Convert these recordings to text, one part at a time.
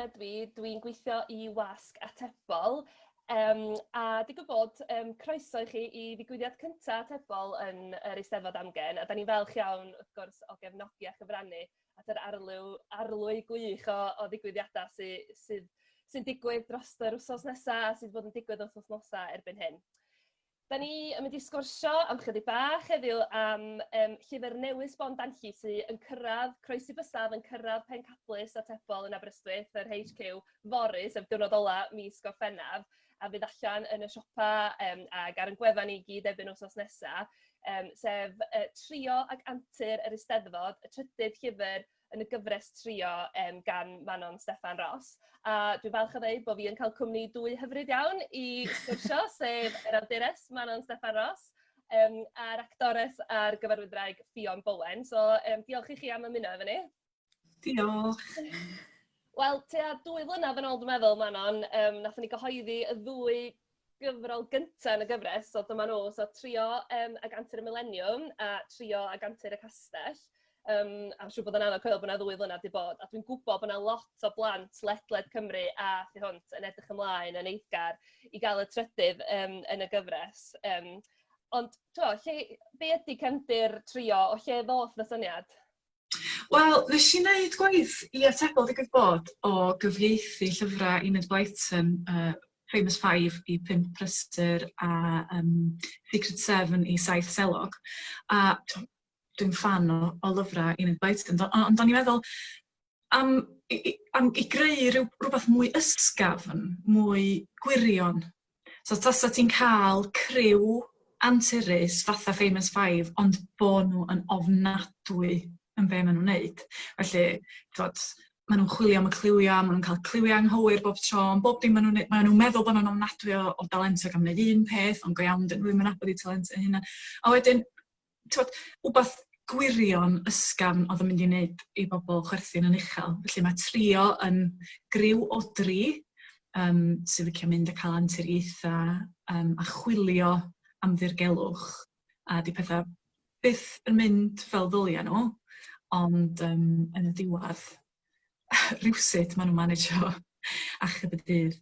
Owen ydw i, dwi'n gweithio i Wasg Atebol um, a digwydd bod um, croeso i chi i ddigwyddiad cyntaf Atebol yn yr Eisteddfod Amgen a da ni'n falch iawn wrth gwrs o gefnogi a chyfrannu at yr arlwy, arlwy gwych o, o ddigwyddiadau sy, sydd, sy'n digwydd dros yr wsos nesaf a sydd bod yn digwydd wrth wythnosau erbyn hyn. Da ni yn mynd i sgwrsio am chydig bach heddiw am um, llyfr newydd sbon danlli sydd yn cyrraedd, croesi bysaf yn cyrraedd pencadlys atebol yn Aberystwyth, yr HQ, fory, sef diwrnod ola mis Gorffennaf, a fydd allan yn y siopa um, ac ar yn gwefan i gyd erbyn wythnos nesaf, um, sef uh, Trio ac Antur yr Eisteddfod, y trydydd llyfr yn y gyfres trio um, gan Manon Steffan Ross. A dwi'n falch o ddeud bod fi yn cael cwmni dwy hyfryd iawn i sgwrsio, sef yr awdures Manon Steffan Ross um, a'r actores a'r gyfarwyddwraig Ffion Bowen. So um, diolch i chi am ymuno efo ni. Diolch. Wel, tua dwy flynedd yn ôl dwi'n meddwl, Manon, um, nathon ni gyhoeddi y ddwy gyfrol gynta yn y gyfres, so dyma nhw. So Trio um, ag Antur y Mileniwm a Trio ag Antur y Castell. Um, a siŵr bod yn anodd coelio bod yna ddwy flynedd wedi bod. A dwi'n gwybod bod yna lot o blant ledled Cymru a thu hwnt yn edrych ymlaen yn eiddgar i gael y trydydd um, yn y gyfres. Um, ond, tro, lle, be ydy cefndir Trio? O lle ddoth y syniad? Wel, nes i wneud gwaith i atebol digwydd bod o gyfieithu llyfrau Enid Blyton, uh, Famous Five i Pump Prysur a um, Secret Seven i Saith Selog. A dwi'n ffan o, o lyfrau Enid Blyton, ond o'n i'n meddwl am i i am i greu ryw rwbath mwy ysgafn, mwy gwirion. So tasa ti'n ca'l criw anturus fatha Famous Five ond bo' nhw yn ofnadwy yn be' ma' nhw'n neud. Felly t'wod ma' nhw'n chwilio am y cliwia, ma' nhw'n ca'l cliwia anghywir bob tro, ond bob dim ma' nhw'n neu- ma' nhw'n meddwl bo' nhw'n ofnadwy o o dalentog am neud un peth ond go iawn 'dyn nhw ddim yn nabod 'u talentau eu hunan. A wedyn t'wod, wbath gwirion ysgafn oedd yn mynd i wneud i bobl chwerthin yn uchel. Felly mae Trio yn griw o dri um, sy'n licio mynd a cael anturiaethau um, a chwilio am ddirgelwch. A 'di pethau byth yn mynd fel ddylia nhw, ond um, yn y diwedd rhywsut maen nhw'n managio achub y dydd.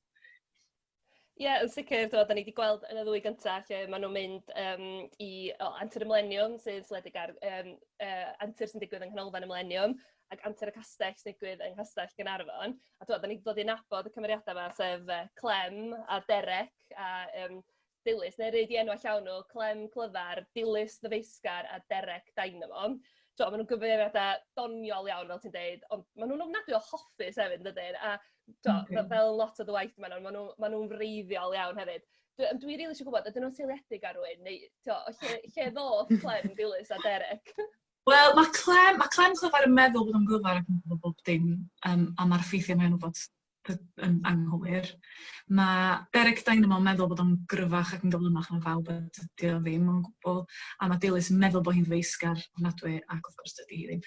Ie, yn sicr, t'mod 'dan ni 'di gweld yn y ddwy gynta lle ma' nw'n mynd yym i o Antur y Mileniwm sy'n seiliedig ar yym yy antur sy'n digwydd yng Nghanolfan y Mileniwm ac Antur y Castell sy'n digwydd yng Nghastell Gaernarfon. A t'mod 'dan ni 'di dod i nabod y cymeriada 'ma sef yy Clem a Derec a yym Dilys, neu reid i enwau llawn nhw, Clem Clyfar, Dilys Ddyfeisgar a Derek Dynamo. So, maen nhw'n gyfeiriadau doniol iawn, fel ti'n deud, ond maen nhw'n ofnadwy o hoffus hefyd, yn dydyn? A to, okay. fel lot o dy waith maen nhw'n, maen nhw, maen nhw'n wreiddiol iawn hefyd. Dwi, dwi rili eisiau gwybod, ydyn nhw'n seiliedig ar rywun, neu to, o lle, lle ddoth Clem, Dilys a Derek? Wel, mae Clem, mae Clem Clyfar yn meddwl bod o'n glyfar ac yn gwybod bob dim, um, a mae'r ffeithiau mae'n wybod yn anghywir. Mae Derek Dynamo yn meddwl bod o'n gryfach ac yn gyflymach na phawb, a dydy o ddim o'n gwbl. A mae Dilys yn meddwl bod hi'n ddyfeisgar ofnadwy, ac wrth gwrs dydy hi ddim.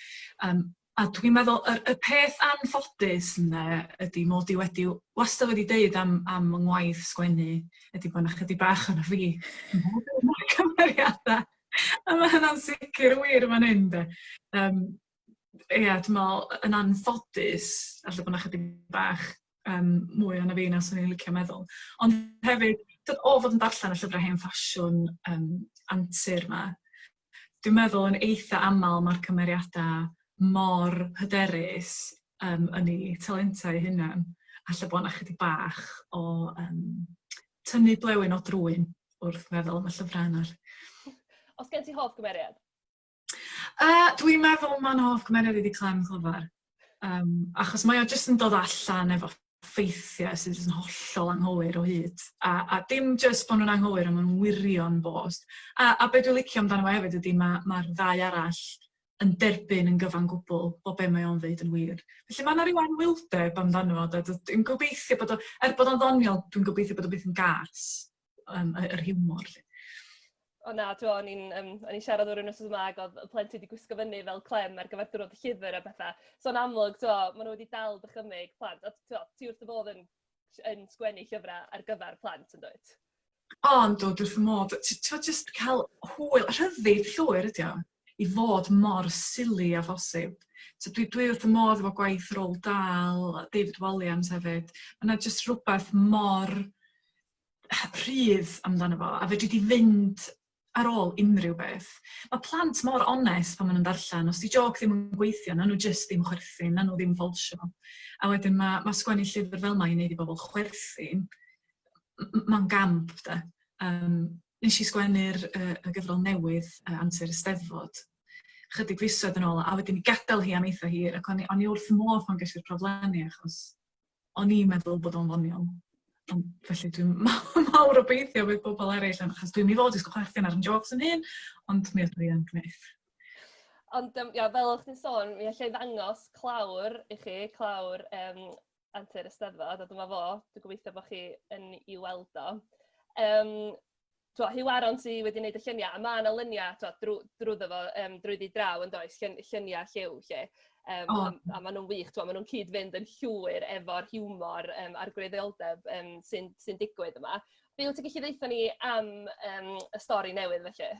Um, a dwi'n meddwl, yr, y peth anffodus ynde, ydy mod i wedi, wastad wedi deud am, am yng ngwaith sgwennu, ydy bod 'na chydig bach o'na fi ym mhob un o'r cymeriadau. A mae hynna'n sicr wir yn fan hyn de. Um, ia, dwi'n meddwl yn anffodus, ella bod 'na chydig bach um, mwy o'na fi na 'swn i'n licio meddwl. Ond hefyd, o fod yn darllen y llyfrau hen ffasiwn um, antur 'ma, dwi'n meddwl yn eitha aml mae'r cymeriadau mor hyderus um, yn eu talentau eu hunain, alla bod 'na chydig bach o um, tynnu blewyn o drwyn wrth meddwl am y llyfrau yna. Oes gen ti hoff gymeriad? Yy dwi'n meddwl ma'n hoff gymeriad i 'di Clem Clyfar. Yym achos mae o jyst yn dod allan efo ffeithiau sydd jyst yn hollol anghywir o hyd. A a dim jyst bo' nhw'n anghywir ond ma' nhw'n wirion bost. A a be' dwi'n licio amdano fo hefyd ydi ma' ma'r ddau arall yn derbyn yn gyfan gwbl bo' be' mae o'n ddeud yn wir. Felly ma' 'na ryw anwyldeb amdano fo 'de dwi'n gobeithio bod o er bod o'n ddoniol dwi'n gobeithio bod o byth yn gas yym y yr hiwmor 'lly. O na, t'mo' o'n i'n yym o'n i'n siarad efo rywun wsos yma ag o'dd y plentyn 'di gwisgo fyny fel Clem ar gyfer diwrnod y llyfr a petha. So yn amlwg t'mo' ma' nhw wedi dal dychymyg plant a t'mo' ti wrth dy fodd yn yn sgwennu llyfra ar gyfer plant yn dwyt? O yndw dwi wrth fy modd. Ti t'mo' jyst cael hwyl, rhyddid llwyr ydi o. i fod mor silly â phosib. So dwi dwi wrth 'y modd efo gwaith Roald Dahl, David Walliams hefyd. Ma' 'na jyst rwbath mor rhydd amdano fo a fedri di fynd ar ôl unrhyw beth. Ma' plant mor onest pan ma' nhw'n darllen, os 'di jôc ddim yn gweithio nawn nhw jyst ddim chwerthin, nawn nhw ddim folsio. A wedyn ma' ma' sgwennu llyfr fel 'ma i neud i bobl chwerthin, ma'n gamp 'de. Yym nes i sgwennu'r yy y gyfrol newydd yy Antur y Steddfod chydig fisoedd yn ôl a wedyn gadael hi am eitha hir ac o'n i o'n i wrth fy modd pan ges i'r proflenni achos o'n i'n meddwl bod o'n ddoniol. Ond felly dwi'n mawr obeithio bydd bobl eraill yn achos dwi'n mynd i fod jyst chwerthin ar 'yn jôcs 'yn hun ond mi ydw i yn gwneud. Ond yym ia fel o'ch chi'n sôn mi allai ddangos clawr i chi, clawr yym Antur y Steddfod a dyma fo, dwi'n gobeithio bod chi yn i weld o. Um, twa, Huw Aaron sy wedi wneud y lluniau, a mae yna luniau twa, drw, drwyddo fo, drwyddi draw yn does, llun, lluniau lliw lle. Oh. A maen nhw'n wych, twa, maen nhw'n cyd-fynd yn llwyr efo'r hiwmor a'r gwreiddioldeb sy'n sy digwydd yma. Be wyt ti'n gallu ddeutha ni am y stori newydd felly?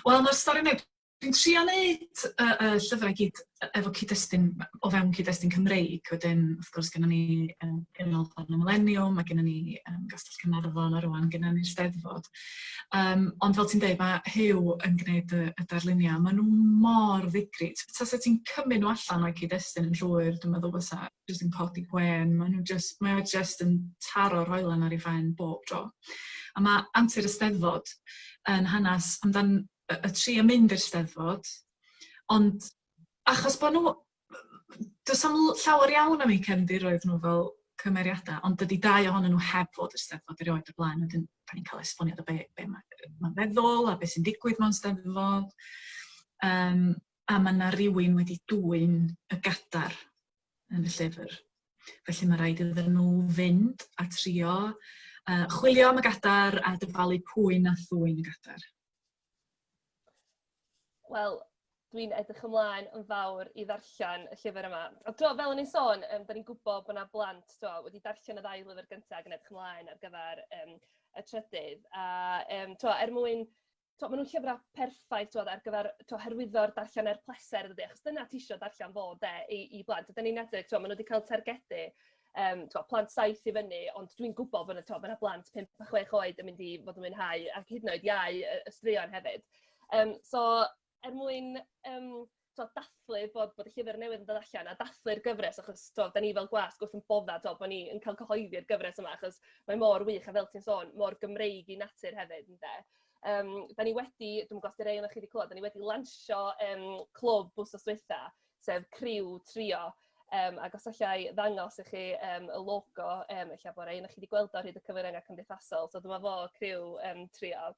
Wel, mae'r stori newydd, Dwi'n trio neud y y llyfrau i gyd efo cyd-destun, o fewn cyd-destun Cymreig, wedyn wrth gwrs gynnon ni Ganolfan y Mileniwm, ma' gynnon ni yym Gastell Caernarfon a rŵan gynnon ni'r Steddfod. Yym ond fel ti'n deud ma' Huw yn gneud y y darluniau, ma' nhw mor ddigri. Tasa ti'n cymryd nhw allan o'u cyd-destun yn llwyr dwi'n meddwl fysa jyst yn codi gwên, ma' nhw jyst mae o jyst yn taro'r hoelen ar ei phen bob tro. A ma' Antur y Steddfod yn hanes amdan y y trio mynd i'r 'Steddfod, ond achos bo' nhw does 'na'm llawer iawn am eu cefndiroedd nhw fel cymeriadau, ond dydy dau ohonyn nhw heb fod i'r 'Steddfod erioed o'r blaen, wedyn 'dan ni'n cael esboniad o be' be' ma' ma'n feddwl a be' sy'n digwydd mewn 'Steddfod. Yym a ma' 'na rywun wedi dwyn y gadar yn y llyfr. Felly ma' raid iddyn nhw fynd a trio yy chwilio am y gadar a dyfalu pwy nath ddwyn y gadar. Wel, dwi'n edrych ymlaen yn fawr i ddarllen y llyfr yma. A t'mo' fel o'n i'n sôn yym 'dan ni'n gwybod bo' 'na blant t'mo' wedi darllen y ddau lyfr gynta ag yn edrych ymlaen ar gyfer yym y trydydd a yym t'mo' er mwyn t'mo' ma' nw'n llyfra' perffaith t'mod ar gyfer t'o' hyrwyddo'r darllen er pleser yndydi? Achos dyna ti isio darllen fod 'de i i blant. A 'dan ni'n edrych t'mo' ma' n'w 'di ca'l targedu yym t'mo' plant 7 i fyny ond dwi'n gwbod bo' 'na t'mo' ma' 'na blant 5 a 6 oed yn mynd i fod yn mwynhau ac hyd yn oed iau y y straeon hefyd. Yym so er mwyn yym t'od dathlu bod bod y llyfr newydd yn dod allan a dathlu'r gyfres achos t'od 'dan ni fel gwasg wrth 'yn bodda t'od bo' ni yn ca'l cyhoeddi'r gyfres yma achos mae mor wych a fel ti'n sôn mor Gymreig 'i natur hefyd ynde? Yym 'dan ni wedi dwi'm yn gwbo os 'di rei onoch chi 'di clywed 'dan ni wedi lansio yym clwb wsos dwytha sef Criw Trio yym ac os alla i ddangos i chi yym y logo yym ella bo' rei onoch chi 'di gweld o ar hyd y cyfryngau cymdeithasol so dyma fo Criw yym Trio.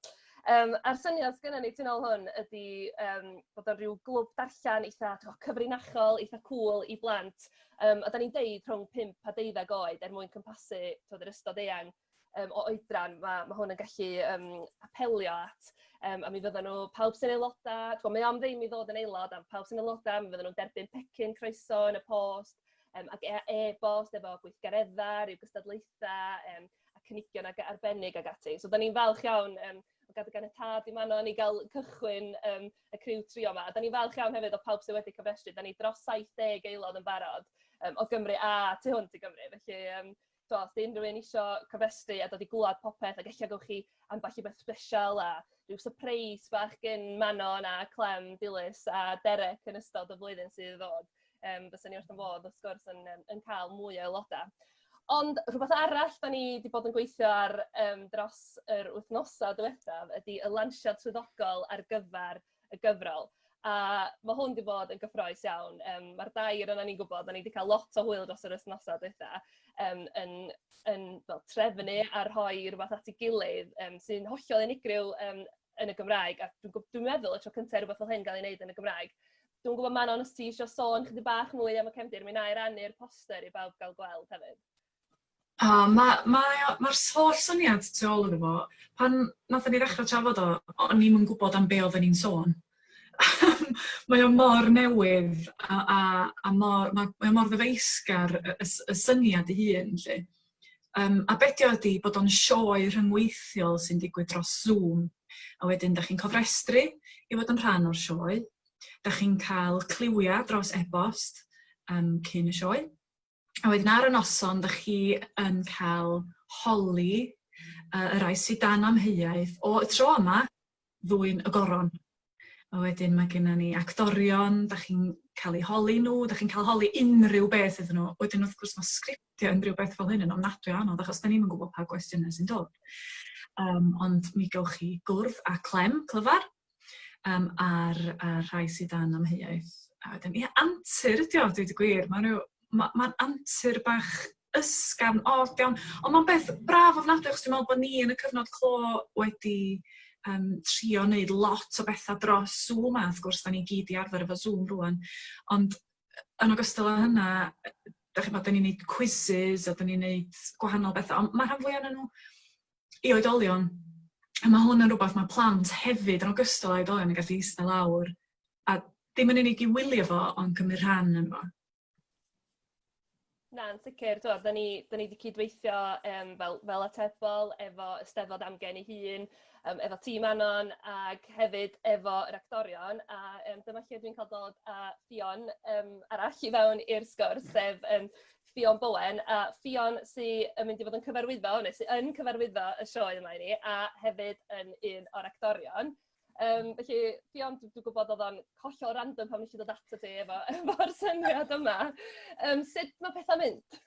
Yym a'r syniad sgynnon ni tu nôl hwn ydi yym bod o'n ryw glwb darllen eitha t'mo' cyfrinachol eitha cŵl i blant yym a 'dan ni'n deud rhwng pump a deuddeg oed er mwyn cwmpasu t'od yr ystod eang yym o oedran ma' ma' hwn yn gallu yym apelio at yym a mi fyddan nhw pawb sy'n aeloda' t'mo' mae o am ddim i ddod yn aelod a pawb sy'n aeloda' mi fyddan nhw'n derbyn pecyn croeso yn y post yym ag e- e-bost efo gweithgaredda' ryw gystadlaetha' yym a cynigion ag arbennig ag ati. So 'dan ni'n falch iawn yym o gadw ganiatâd i Manon i gael cychwyn yym y criw trio 'ma. A 'dan ni'n falch iawn hefyd o pawb sydd wedi cofrestru. 'Dan ni dros 70 aelod yn barod yym o Gymru a tu hwnt i Gymru. Felly yym so os 'di unrhyw un isio cofrestru a dod i glwad popeth ac ella gewch chi ambell i beth sbesial a rhyw sypreis bach gin Manon a Clem Dilys a Derek yn ystod y flwyddyn sydd i ddod. Yym fysen ni wrth 'yn bodd wrth gwrs yn yym yn cael mwy o aelodau. Ond rhywbeth arall 'dan ni 'di bod yn gweithio ar yym dros yr wythnosau diwethaf ydy y lansiad swyddogol ar gyfer y gyfrol. A ma' hwn 'di bod yn gyffrous iawn. Yym ma'r dair yna ni'n gwybod, 'dan ni 'di cael lot o hwyl dros yr wythnosau dwytha yym yn yn fel trefnu a rhoi rhywbeth at ei gilydd yym sy'n hollol unigryw yym yn y Gymraeg. A dwi'n dwi meddwl y tro cyntaf rhywbeth fel hyn gael ei wneud yn y Gymraeg. Dwi'n gwybod Manon os ti eisiau sôn chydig bach mwy am y cefndir, mi wna i rannu'r poster i bawb gael gweld hefyd. O ma' mae o ma'r holl syniad tu ôl iddo fo, pan nathon ni ddechra trafod o, o'n i'm yn gwbod am be' odden ni'n sôn. Mae o mor newydd a a a mor ma' mae o mor ddyfeisgar y y s- y syniad 'i hun 'lly. Yym a be' 'di o ydi bod o'n sioe rhyngweithiol sy'n digwydd dros Zoom a wedyn 'dach chi'n cofrestru i fod yn rhan o'r sioe. Dach chi'n cael cliwiau dros e-bost yym cyn y sioe. A wedyn ar y noson dach chi yn cael holi yy y rai sy dan amheuaeth o y tro yma ddwyn y goron. A wedyn mae genna ni actorion, dach chi'n cael eu holi nhw, dach chi'n cael holi unrhyw beth iddyn nhw. Wedyn wrth gwrs mae sgriptio unrhyw beth fel hyn yn ofnadwy o anodd achos 'dan ni'm yn gwybod pa gwestiynau sy'n dod. Yym ond mi gewch chi gwrdd â Clem clyfar yym a'r a'r rhai sydd dan amheuaeth. A wedyn ia antur ydi o deud y gwir. Mae'n ryw ma' ma'n antur bach ysgafn od iawn. Ond mae'n beth braf ofnadwy achos dwi'n meddwl bod ni yn y cyfnod clo wedi yym trio neud lot o betha dros Zoom a wrth gwrs 'dan ni gyd 'di arfer efo Zoom rŵan ond yn ogystal â hynna dach ch'mod 'dan ni'n neud quizzes a 'dan ni'n neud gwahanol betha ond ma' rhan fwya o'nyn nhw i oedolion a ma' hwn yn rwbath ma' plant hefyd yn ogystal â oedolion yn gallu ista lawr a dim yn unig i wylio fo ond cymryd rhan yno fo. Na, yn sicr, t'mod, 'dan ni 'dan ni 'di cydweithio yym fel fel atebol efo y Steddfod Amgen ei hun, yym efo tîm Manon ag hefyd efo yr actorion a yym dyma lle dwi'n cael dod â Ffion yym arall i fewn i'r sgwrs, sef yym Ffion Bowen, a Ffion sy yn mynd i fod yn cyfarwyddo, neu sy yn cyfarwyddo y sioe yma i ni, a hefyd yn un o'r actorion. Yym felly Ffion, dw dwi'n gwybod oedd o'n hollol random pan wnes i ddod ato ti efo efo'r syniad yma. Yym sut mae pethau'n mynd?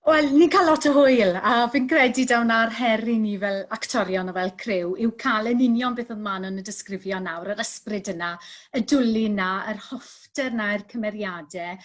Wel, ni'n cael lot o hwyl, a fi'n credu daw 'na'r her i ni fel actorion a fel criw, yw cael yn union beth oedd Manon yn disgrifio nawr, yr ysbryd yna, y dwli 'na, yr hoffter 'na i'r cymeriadau,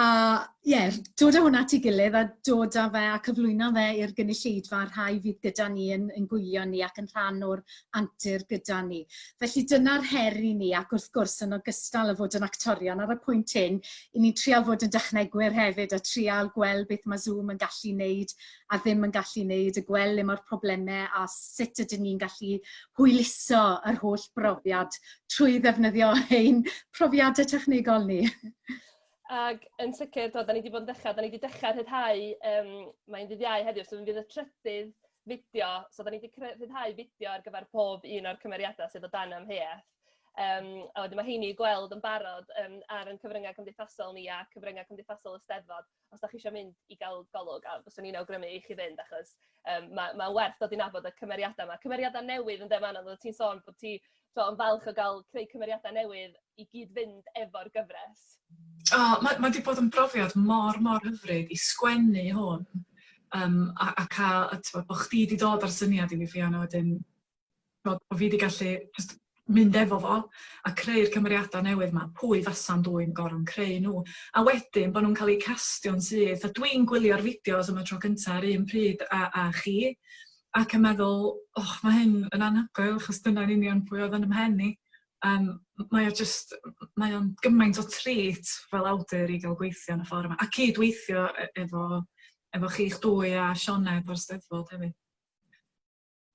A ie, dod â hwnna at ei gilydd a dod â fe a cyflwyno fe i'r gynulleidfa a'r rhai fydd gyda ni yn, yn gwylio ni ac yn rhan o'r antur gyda ni. Felly dyna'r her i ni ac wrth gwrs yn ogystal â fod yn actorion ar y pwynt hyn, i ni'n trial fod yn dechnegwyr hefyd a trial gweld beth mae Zoom yn gallu wneud a ddim yn gallu wneud, a gweld le mae'r problemau a sut ydyn ni'n gallu hwyluso yr holl brofiad trwy ddefnyddio ein profiadau technegol ni. Ac yn sicr, do, da ni wedi bod yn dechrau, da ni wedi dechrau rhyddhau, um, mae'n ddydd Iau heddiw, so fydd y trydydd fideo, so da ni wedi rhyddhau fideo ar gyfer pob un o'r cymeriadau sydd o dan amheuaeth. Um, a wedyn mae heini i gweld yn barod um, ar ein cyfryngau cymdeithasol ni a cyfryngau cymdeithasol y Steddfod, os da chi eisiau mynd i gael golwg, a fyswn i'n awgrymu i chi fynd, achos um, mae, mae werth dod i nabod y cymeriadau yma. Cymeriadau newydd yn Manon, oeddet ti'n sôn bod ti so, yn falch o gael creu cymeriadau newydd i gyd fynd efo'r gyfres. O, mae ma 'di bod yn brofiad mor, mor hyfryd i sgwennu hwn yym a a cael, a t'bod, bo' chdi 'di dod â'r syniad i fi Ffion a wedyn bod bo' fi 'di gallu jyst mynd efo fo a creu'r cymeriadau newydd 'ma, pwy fasa'n dwyn goron, creu nhw. A wedyn bod nhw'n cael eu castio'n syth, a dwi'n gwylio'r fideos am y tro cynta ar un pryd â â chi ac yn meddwl, och, mae hyn yn anhygoel achos dyna'n union pwy oedd yn 'y mhen i. Yym mae o jyst, mae o'n gymaint o treat fel awdur i gael gweithio yn y ffordd yma a cyd-weithio efo efo chi'ch dwy a Sioned o'r Steddfod hefyd.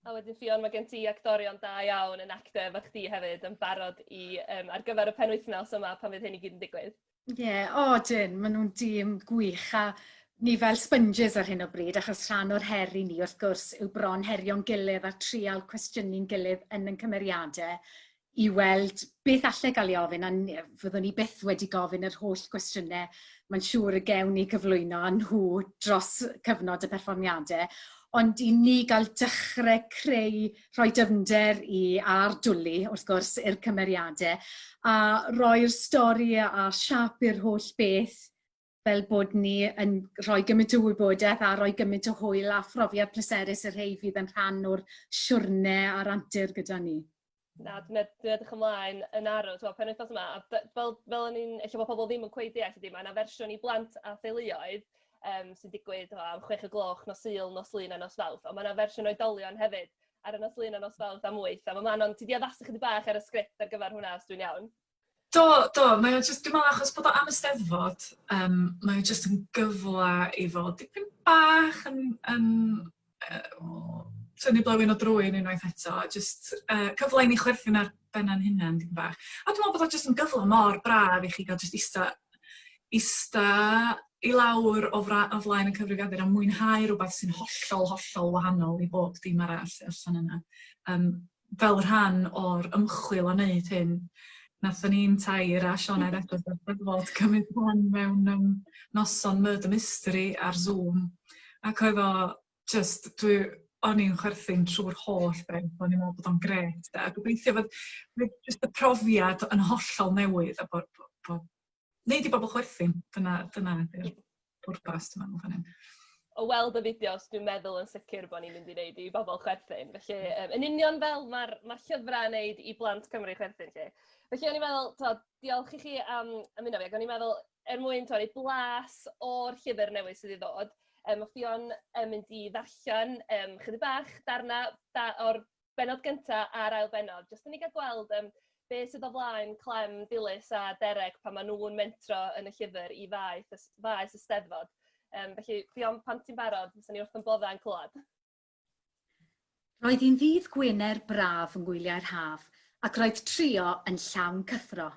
A wedyn Ffion, mae gen ti actorion da iawn yn actio efo chdi hefyd yn barod i, um, ar gyfer y penwythnos yma pan fydd hyn i gyd yn digwydd. Ie, yeah, o oh, dyn, maen nhw'n dîm gwych a ni fel sponges ar hyn o bryd, achos rhan o'r her i ni wrth gwrs yw bron herio'n gilydd a trial cwestiynu'n gilydd yn ein cymeriadau i weld beth allai gael ei ofyn, a fyddwn ni byth wedi gofyn yr holl gwestiynau mae'n siŵr y gewn ni cyflwyno â nhw dros cyfnod y perfformiadau, ond i ni gael dechrau creu, rhoi dyfnder i a'r dwli, wrth gwrs, i'r cymeriadau, a roi'r stori a siâp i'r holl beth fel bod ni yn rhoi gymaint o wybodaeth a rhoi gymaint o hwyl a phrofiad pleserus i'r rhei fydd yn rhan o'r siwrne a'r antur gyda ni. Na, dwi'n ed dwi edrych ymlaen yn arw, t'mo' penwythnos yma, a fel fel o'n i'n ella bod pobl ddim yn cweit deall ydy, mae yna fersiwn i blant a theuluoedd um, sy'n digwydd o, am 6 o gloch nos Sul, nos Lun a nos Fawrth, ond mae yna fersiwn oedolion hefyd ar y nos Lun a nos Fawrth am 8, a mae Manon, ti di addasu chydig bach ar y sgript ar gyfer hwnna, os dwi'n iawn? Do, do, mae o jyst, dwi'n meddwl achos bod o am y Steddfod, yym, mae o jyst yn gyfle i fod dipyn bach yn yn yy tynnu blewyn o drwyn unwaith eto, a jyst yy cyfle i ni chwerthin ar ben ein hunain dipyn bach. A dwi'n meddwl bod o jyst yn gyfle mor braf i chi gael jyst ista ista i lawr o fra- o flaen y cyfrifiadur a mwynhau rywbeth sy'n hollol, hollol wahanol i bob dim arall sy allan yna. Yym fel rhan o'r ymchwil o wneud hyn, Nathon ni'n tair a Sioned Edwards o'r Steddfod cymryd rhan mewn yym noson murder mystery ar Zoom ac oedd o jyst dwi o'n i'n chwerthin trwy'r holl beth, o'n i'n meddwl bod o'n grêt 'de a gobeithio fod fydd jyst y profiad yn hollol newydd a bod bo' bo' neud i bobl chwerthin, dyna dyna ydi'r pwrpas dwi'n meddwl fan hyn. O weld y fideos, dwi'n meddwl yn sicr bod ni'n mynd i wneud i bobl chwerthin. Felly, um, yn union fel mae'r ma llyfrau yn wneud i blant Cymru chwerthin, lle. Felly, o'n i'n meddwl, to, diolch i chi am ymuno fi, ac o'n i'n meddwl, er mwyn torri blas o'r llyfr newydd sydd i ddod, mae Ffion yn mynd i ddarllen um, chydig bach darna da, o'r bennod gynta a'r ail bennod, jyst i ni gael gweld um, be sydd o flaen Clem, Dilys a Derek pan maen nhw'n mentro yn y llyfr i faes, faes y Steddfod. Um, felly, Ffion, pan ti'n barod, fysa ni wrth yn boddau yn clywed. Roedd hi'n ddydd Gwener braf yng ngwyliau'r haf, ac roedd trio yn llawn cyffro.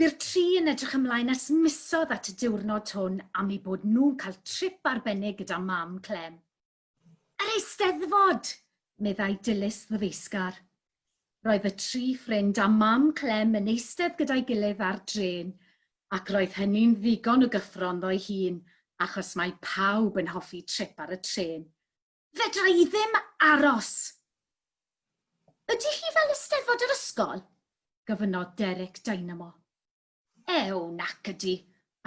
Bu'r tri yn edrych ymlaen ers misoedd at y diwrnod hwn am eu bod nhw'n cael trip arbennig gyda mam Clem. Yr Eisteddfod! meddai Dilys ddyfeisgar. Roedd y tri ffrind a mam Clem yn eistedd gyda'i gilydd ar drên, ac roedd hynny'n ddigon o gyffro ynddo'i hun, achos mae pawb yn hoffi trip ar y trên. Fedra i ddim aros! Ydy hi fel Eisteddfod yr ysgol? gofynnodd Derek Dynamo. Ew, nac ydy,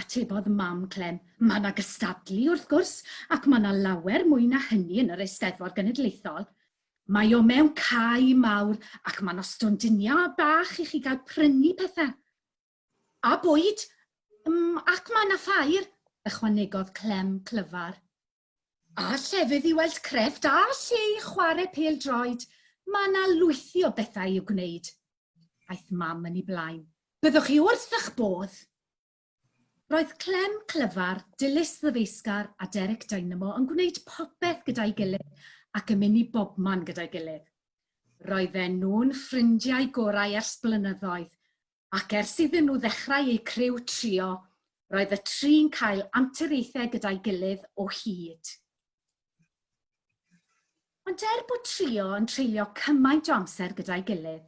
atebodd mam Clem. Mae 'na gystadlu, wrth gwrs, ac mae 'na lawer mwy na hynny yn yr Eisteddfod Genedlaethol. Mae o mewn cae mawr ac mae 'na stondiniau bach i chi gael prynu pethau. A bwyd, mm, ac mae 'na ffair, ychwanegodd Clem clyfar. A llefydd i weld crefft a lle i chwarae pêl-droed. Mae 'na lwythi o bethau i'w gwneud. Aeth Mam yn ei blaen. Byddwch chi wrth eich bodd! Roedd Clem Clyfar, Dilys Ddyfeisgar a Derek Dynamo yn gwneud popeth gyda'i gilydd ac yn mynd i bobman gyda'i gilydd. Roedden nhw'n ffrindiau gorau ers blynyddoedd Ac ers iddyn nhw ddechrau eu criw trio, roedd y tri'n cael anturiaethau gyda'i gilydd o hyd. Ond er bod trio yn treulio cymaint o amser gyda'i gilydd,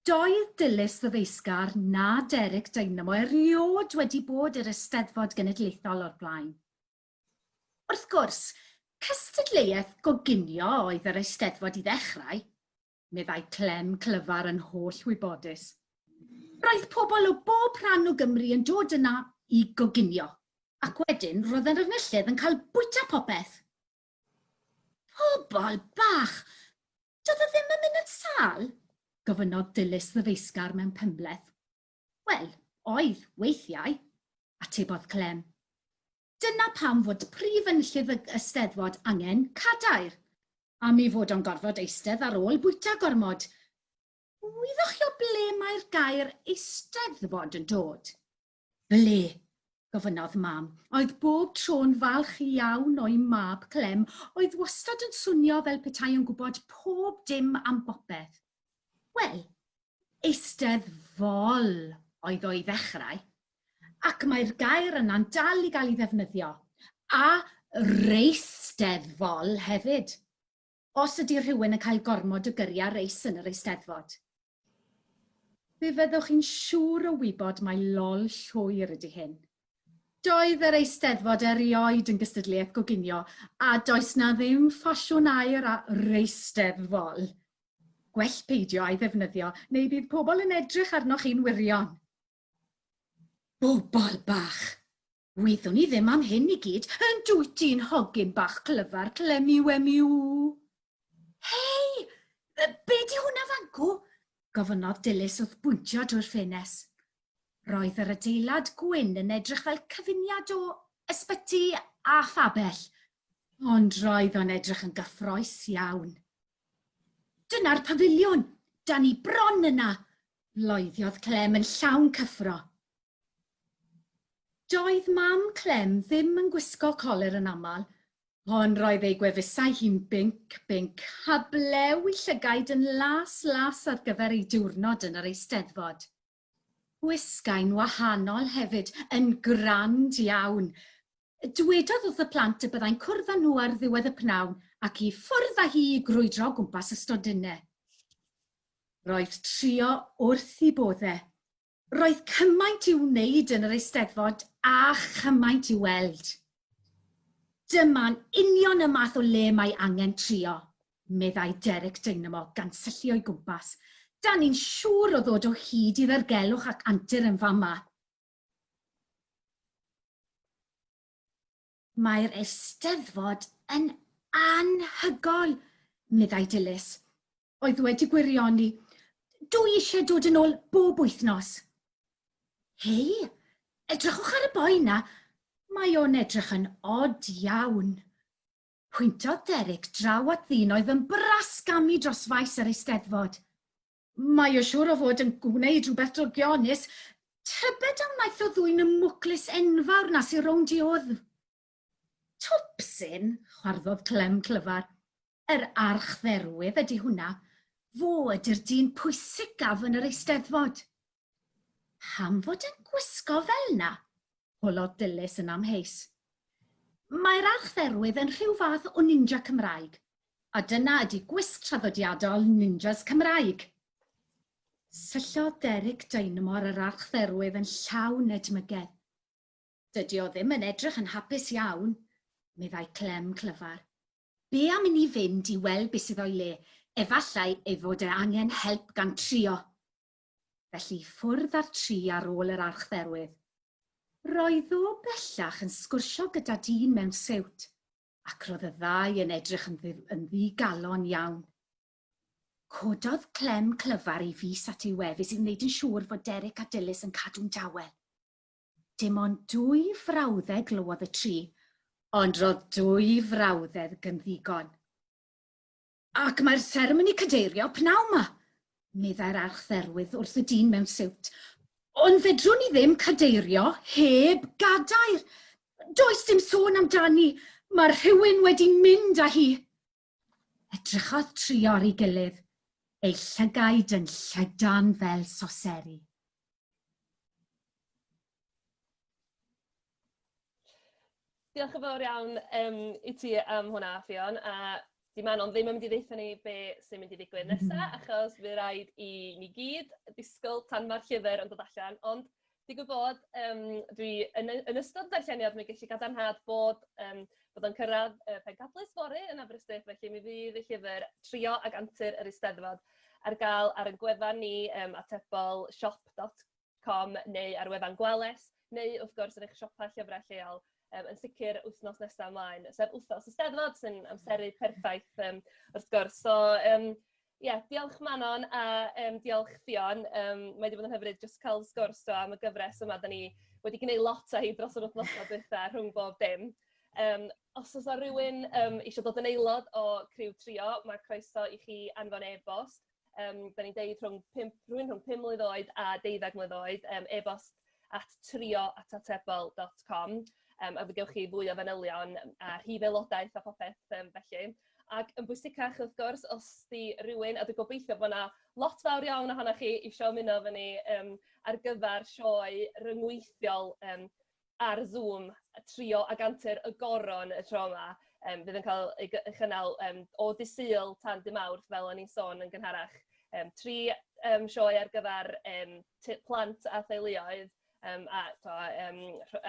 doedd Dilys Ddyfeisgar na Derek Dynamo erioed wedi bod i'r Eisteddfod Genedlaethol o'r blaen. Wrth gwrs, cystadleuaeth goginio oedd yr Eisteddfod i ddechrau, meddai Clem clyfar yn holl wybodus. Roedd pobl o bob rhan o Gymru yn dod yna i goginio, ac wedyn roedd yr enillydd yn cael bwyta popeth. Pobl bach! Doedd o ddim yn mynd yn sâl? gofynnodd Dilys ddyfeisgar mewn penbleth. Wel, oedd, weithiau, atebodd Clem. Dyna pam fod prif enillydd y Eisteddfod angen cadair, Am ei fod o'n gorfod eistedd ar ôl bwyta gormod. Wyddoch chi o ble mae'r gair eisteddfod yn dod? Ble? gofynnodd mam, oedd bob tro'n falch iawn o'i mab Clem, oedd wastad yn swnio fel petai o'n gwybod pob dim am bopeth. Wel, eisteddfol oedd o i ddechrau, ac mae'r gair yna'n dal i gael ei ddefnyddio, a reisteddfol hefyd, os ydy rhywun yn cael gormod o gyriau reis yn yr eisteddfod. Fe fyddwch chi'n siŵr o wybod mai lol llwyr ydy hyn. Doedd yr eisteddfod erioed yn gystadleuaeth goginio, a does 'na ddim ffasiwn air a reisteddfol. Gwell peidio â'i ddefnyddio, neu bydd pobl yn edrych arnoch chi'n wirion. Bobl bach! Wyddwn i ddim am hyn i gyd, yn dwyt ti'n hogyn bach clyfar, clemi wemi ww. Hei! Be di hwnna fancw? gofynnodd Dilys wrth bwyntio drwy'r ffenest. Roedd yr adeilad gwyn yn edrych fel cyfuniad o ysbyty a phabell, ond roedd o'n edrych yn gyffroes iawn. Dyna'r pafiliwn! Da ni bron yna! bloeddiodd Clem yn llawn cyffro. Doedd mam Clem ddim yn gwisgo coler yn aml, ond roedd ei gwefusau hi'n binc, binc, a blew i llygaid yn las, las ar gyfer ei diwrnod yn yr Eisteddfod. Gwisgai'n wahanol hefyd, yn grand iawn. Dywedodd wrth y plant y byddai'n cwrdd â nhw ar ddiwedd y pnawn ac i ffwrdd â hi i grwydro o gwmpas y stondinau. Roedd trio wrth i bodde. Roedd cymaint i'w wneud yn yr Eisteddfod a chymaint i'w weld. Dyma'n union y math o le mae angen trio, meddai Derek Dynamo gan syllu o'i gwmpas. Da ni'n siŵr o ddod o hyd i ddirgelwch ac antur yn fama. Mae'r Eisteddfod yn anhygoel, meddai Dilys, oedd wedi gwirioni. Dw i eisiau dod yn ôl bob wythnos. Hei, edrychwch ar y boi 'na, mae o'n edrych yn od iawn. Pwyntodd Derek draw at ddyn oedd yn brasgamu dros faes yr Eisteddfod. Mae o siŵr o fod yn gwneud rhywbeth drygionus. Tybed a wnaeth o ddwyn y mwclis enfawr 'na sy rownd i wddf? Twpsyn, chwarddodd Clem Clyfar. Yr archdderwydd ydy hwnna. Fo ydy'r dyn pwysicaf yn yr Eisteddfod. Pam fod e'n gwisgo fel 'na? holodd Dilys yn amheus. Mae'r archdderwydd yn rhyw fath o ninja Cymraeg, a dyna ydy gwisg traddodiadol ninjas Cymraeg. Syllodd Derek Dynamo ar yr archdderwydd yn llawn edmygedd. Dydy o ddim yn edrych yn hapus iawn, meddai Clem Clyfar. Be am i ni fynd i weld be sydd o'i le? Efallai ei fod e angen help gan Trio. Felly i ffwrdd â'r tri ar ôl yr archdderwydd. Roedd o bellach yn sgwrsio gyda dyn mewn siwt, ac roedd y ddau yn edrych yn, yn ddigalon iawn. Cododd Clem Clyfar ei fys at ei wefus i wneud yn siŵr fod Derek a Dilys yn cadw'n dawel. Dim ond dwy frawddeg glywodd y tri, ond roedd dwy frawddeg yn ddigon. Ac mae'r seremoni cadeirio pnawn 'ma, meddai'r archdderwydd wrth y dyn mewn siwt. Ond fedrwn ni ddim cadeirio heb gadair. Does dim sôn amdani, mae rhywun wedi mynd â hi. Edrychodd trio ar ei gilydd, eu llygaid yn llydan fel soseri. Diolch yn fawr iawn um, i ti am hwnna, Ffion. A di Manon ddim yn mynd i ddeitha ni be sy'n mynd i ddigwydd nesaf, achos fydd rhaid i ni gyd disgwyl tan mae'r llyfr yn dod allan. Ond digwydd bod, um, dwi yn, yn ystod darlleniad mi ges i gadarnhad bod, um, bod o'n cyrraedd y pencadlys fory yn Aberystwyth, felly mi fydd y llyfr Trio ag Antur yr Eisteddfod ar gael ar y gwefan ni, um, atebol shop.com neu ar wefan Gwales, neu wrth gwrs yn eich siopau llyfrau lleol um, yn sicr wythnos nesaf ymlaen, sef wythnos y Steddfod sy'n amseru perffaith um, wrth gwrs. So, um, yeah, diolch Manon a um, diolch Ffion. Um, mae wedi bod yn hyfryd jyst cael sgwrs do, am y gyfres yma. Da ni wedi gwneud lot o hi dros yr wythnosau dwytha rhwng bob dim. Um, os oes yna rhywun um, eisiau dod yn aelod o Criw Trio, mae croeso i chi anfon e-bost. Um, da ni'n deud rhwng pump, rhywun rhwng 5 mlwydd oed a 12 mlwydd oed, um, e-bost at trio@atebol.com. Um, a fe gewch chi fwy o fanylion a rhif aelodaeth a popeth um, felly. Ac yn bwysicach wrth gwrs, os di rhywun, a dwi'n gobeithio bod yna lot fawr iawn ohonoch chi eisiau ymuno efo ni um, ar gyfer sioe ryngweithiol um, ar Zoom, Trio ag Antur y Goron y tro yma, um, fydd yn cael ei, ei chynnal um, o dy Sul tan dy Mawrth, fel o'n i'n sôn yn gynharach. Um, tri um, sioe ar gyfer um, plant a theuluoedd, um, a to, um,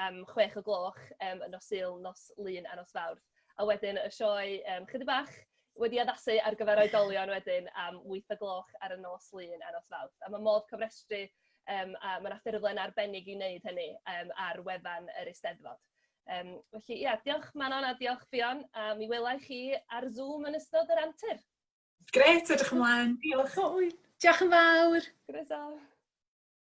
um, 6 o gloch um, nos Sul, nos Lun a nos Fawrth. A wedyn y sioe um, chydig bach wedi addasu ar gyfer oedolion wedyn am 8 o gloch ar y nos Lun a nos Fawrth. A mae modd cofrestru um, a mae yna ffurflen arbennig i wneud hynny um, ar wefan yr Eisteddfod. Um, felly, ia, diolch Manon a diolch Ffion, a mi welai chi ar Zoom yn ystod yr antur. Gret, edrych ymlaen. Diolch. Diolch yn fawr. Croeso.